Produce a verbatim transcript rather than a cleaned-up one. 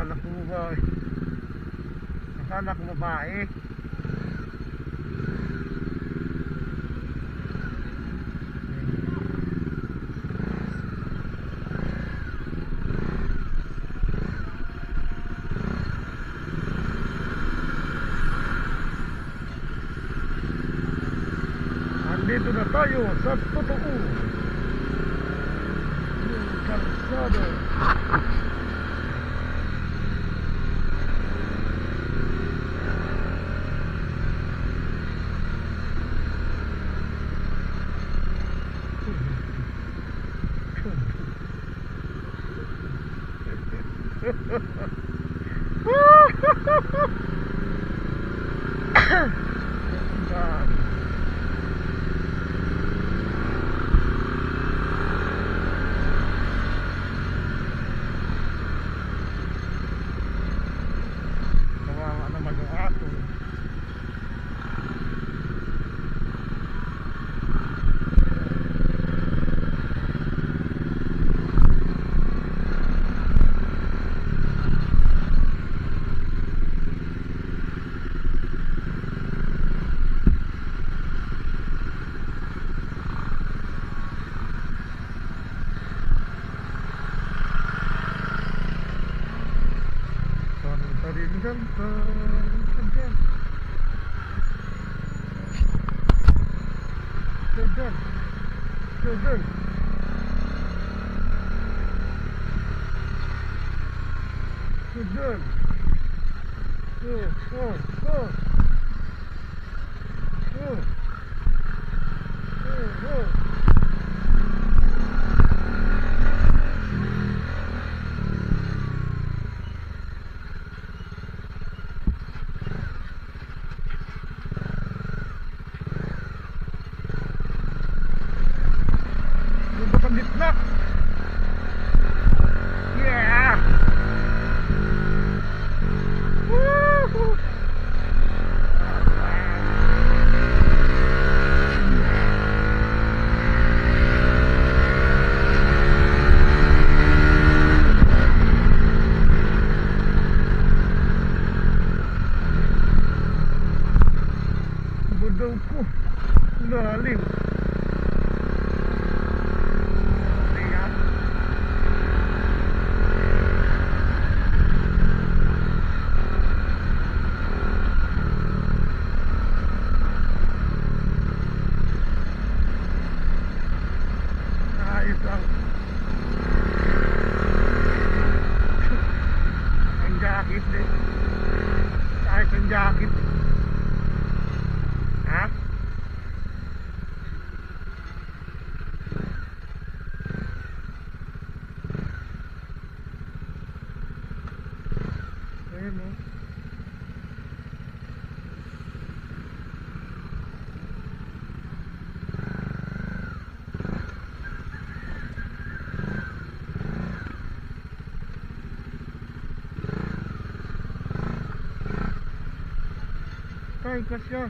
Anak ko babae. Nasaan ako babae? Andito na tayo sa totoo. Yung kalsada. Kawawa naman yung aso. Tan, tarin, tan, tan, tan, tan. Tan, tan. Tan, tan. Tan, tan. Oh, oh, oh. Nandun sa gitna. Yeah! Woohoo! Badaw ko. Lalim. Ayan. Ayos lang. Ang jacket din. Ayos ang jacket. Ha? Ayan, oh. Ay, kasya.